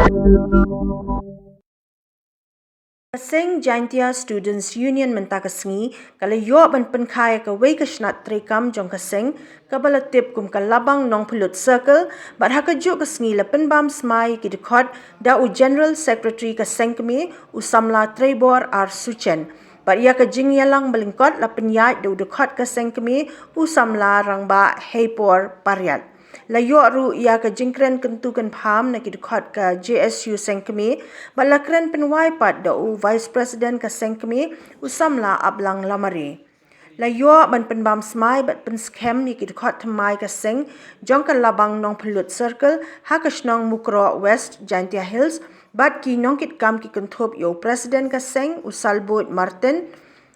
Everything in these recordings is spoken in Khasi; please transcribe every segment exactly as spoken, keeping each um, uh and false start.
Ka seng Jaintia Students Union mynta ka sngi ka la ïoh ban pynkha ïa kawei ka shnat treikam jong ka seng kaba la tip kum ka Labang Nongphyllut Circle, bad ha kajuh ka sngi la pynbam smai ïa ki dkhot da u General Secretary ka seng kmie, u samla Treibor R Suchen, bad ïa ka jingïalang ba lyngkot la pynïaid da u dkhot ka seng kmie, u samla Rangbah Heipor Pariat. La ïoh ruh ïa ka jingkren kyntu kynpham na ki dkhot ka J S U seng kmie, bad la kren pynwai pat da u Vice President ka seng kmie, u samla Aplang Lamare. La ïoh ban pynbam smai bad pynskhem ïa ki dkhot thymmai ka seng jong ka Labang Nongphyllut Circle ha ka shnong Mukroh West, Jaintia Hills, bad ki nongkitkam ki kynthup ïa u President ka seng, u Salbud Martin,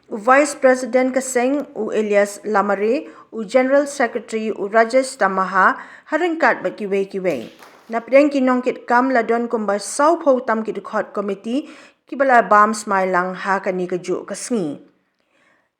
u Vice President ka seng, u Elias Lamare, u General Secretary, u Rajesh Tamaha, ha ryngkat bad kiwei kiwei. Napdeng ki nongkitkam la don kumba sawphew tam ki dkhot komiti kiba la bam smai lang ha kane kajuh ka sngi.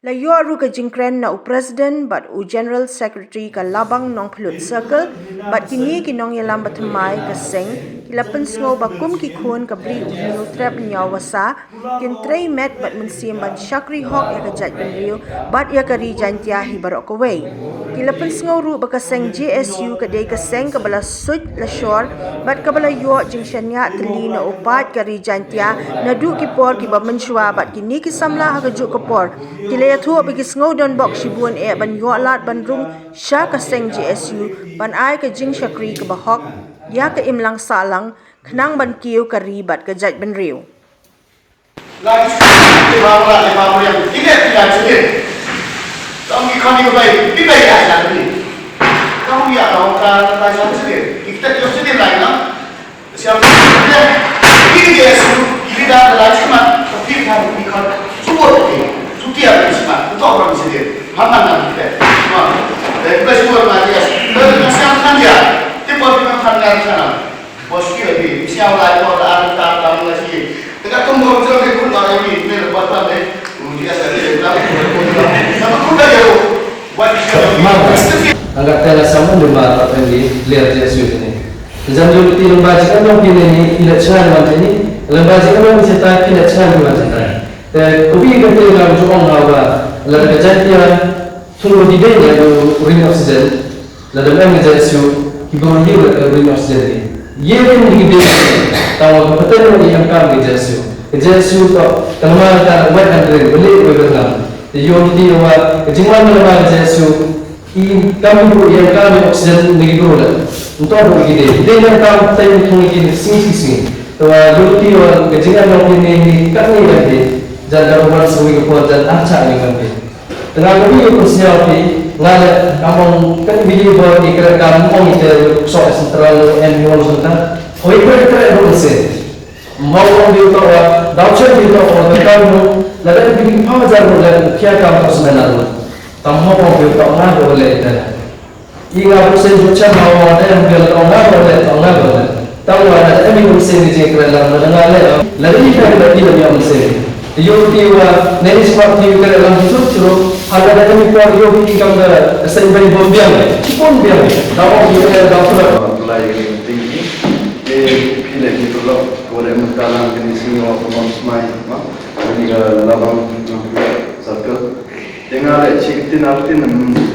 La ïoh ruh ka jingkren na u President bad u General Secretary ka Labang Nongphyllut Circle, bad kine ki nongïalam ba thymmai ka seng ki la pynsngew ba kum ki khun ka Bri U Hynñiewtrep Hynñiewwasa, kin trei met bad mynsiem ban shakri hok ïa ka jaitbynriew bad ïa ka ri Jaintia hi baroh kawei. Ki la pynsngew ruh ba ka seng J S U ka dei ka seng kaba la suit la shor bad kaba la ïoh jingshaniah tylli na u paid ka ri Jaintia naduh ki por kiba mynshuwa, bad kine ki samla ha kajuh ka por ki la ïathuh ba ki sngew donbok shibun eh ban ïoh lad ban rung sha ka seng J S U ban ai ka jingshakri kaba hok ïa ka imlang sahlang khnang ban kiew ka ri bad ka jaitbynriew. Lai, ki ba la, ki ba la, ki le, ki la, ki le. Tong ki khon ki bai, ki bai ya, ya, ki. Tong ya, tong ka, ka, ka, ki le. Ki kita, ki le, lai, no? Siapa ki le? Ki le, ki su, ki le, da, da, lai, ki ma, ki le, ki khon. Su bo, ki. Su ki ya, ki ma. Ko orang sini. Mana, na, ki le. Ma. Eh, ki su, ma, ki su. Eh, siapa kan ya? Ki bo, ki kan ya, kan. Bos ki lagi, siang lai ko la an ta ta la si. Tengah kum bom jong ke kun la ni, ni buat tan deh. Dia saya tak. Sama kun dah jauh. Buat dia. Mama, angkat tela sama lima tak pergi lihat dia sini. Jam dua ti lembah jika dong pini ni, pila chan macam ni. Lembah jika dong cerita, pila chan macam ni. Te kubi kata dalam juang hawa, la kerja dia, Thung di dei na u ring oxygen, la dang em ka J S U, ki bym ïoh ka ring oxygen ni. Ye ring di dei, tawa ka pateng ni em kam ka J S U. Ka J S U to, ka lama ka wet and ring, beli ko berlam. Te yo di wa, ka jingwan ka lama ka J S U, i kam ko em kam oxygen ni ki bro la. Nto ko ki dei, dei na kam pateng thung ki sing sing sing. Tawa yo di wa, ka jingwan ni ni, kam ni kan dei. Jan da wan sui ko jan acha ni kan dei. Tengah kami ïa pyrshah phi, nga leh, ka mong, kan video ba ngi kren ka mong ïa te, ïa pyrshah central, and you also that. Hoi kren kren ruh seh. Mong mong video to, dau chen video to, ka kan mong, la da video pa jar ruh leh, kia ka mong seh na ruh. Tam mong mong video to, nga ruh leh ïa te. I nga ruh seh ju chen ha wa, da video to, nga ruh leh, to nga ruh leh. Tang wa da emi um sing ni jing kren lang, la nga le, la ni ka da ti la emi um sing. Yo ti wa, ne ni sma ti ka lang sut suru, ha da emi por yo ti kam da sing bai bom biang. Bom biang. Da wa ti ka da sura. Lai ting ni. E pi le ni tu lo, ko le mun ka lang ni sing wa ko bom smai, ma. Ni ka labang circle. Te nga le chi tin al tin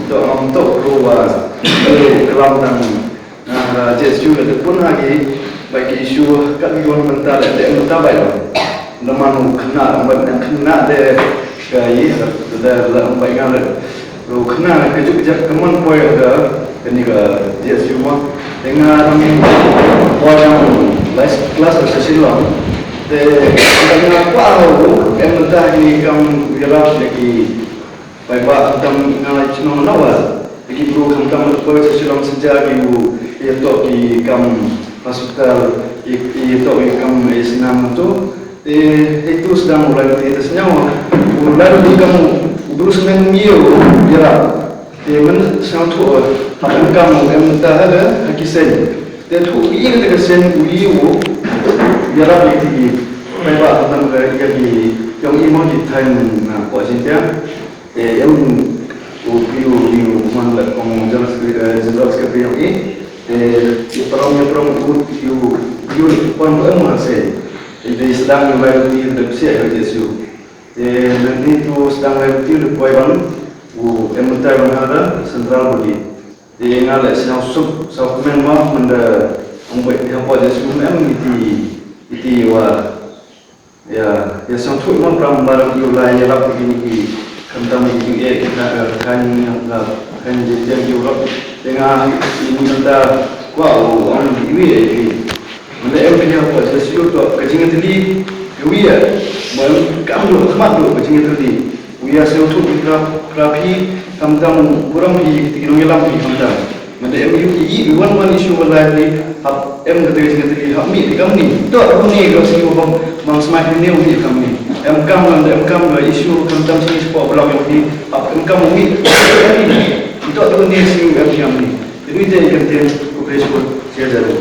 to am to ro wa. Ko lam dang Nga, uh, J S U ka te pun ha ki, ba ki issue ka ki wan mynta le, te mynta bai lo. Naman u khna, ba na khna de, ka yi, da, da, da, bai nga le. Lo khna, ka juk jak ka man poi da, ka ni ka J S U ma. Te nga ram, poi ram, last class ka Shillong. Te, nga kwa lo, em mynta ki kam yarap de ki, Bai ba khamtam nga la chnong na wa. Ki bru khamtam na poi sa Shillong sa ja ki u ïa to ki kam hospital, ïa, ïa to ki kam ïa snam to. Te, te tu sdang u lai ti da sñiaw. U lai ti kam u bru smen ngi u ïa ra. Te men sñiaw tu ha kam u em ta ha da ha ki sen. Te tu i ka sen u ïa u ïa ra ti ki. Bai ba khamtam ka ïa ki yong i mo ki thai na poi sin tiang. Te em u phi u phi u man la kong General Secretary, eh, General Secretary yong i. Te i prong i prong u phi u Ïoh pon em ma se. Te sdang ïoh lai ti da psiah ïoh Jisu. Te nangne tu sdang lai ti da poi ban u em mynta ban ha da central body. Te nga leh sñiaw suk sñiaw kmen ma mynda ong bait ha poi Jisu em iti iti wa. Ïa, ïa sñiawthooh ma pram balang ïa u lai ïa lap kine ki khamtam ki jingeh ki kha kha ni ïa la kha ni jingeh ki u lap. Te nga ïa ni mynta kwah u ong ïa ïa ïa. Mynta em phi ïa kwah sa sñiaw to ka jingïatylli ïa ïa. Ba kam do khmat do ka jingïatylli. U ïa sñiawthooh ki krap krap hi khamtam burom hi ki nongïalam hi khamtam. Mynta em ïoh ïoh wan wan issue wan lai ni hap em kata ka jingkata ni hap mih di kam ni. Dok ruh ni dok sini wa bang mang smai ni ni umi kam ni. Em kam wan em kam la issue kam tam sini sepo belak ïoh ni hap em kam umi. Dok ruh ni sini em kam ni. Jadi te ikan ten ku pe sini sia jaru.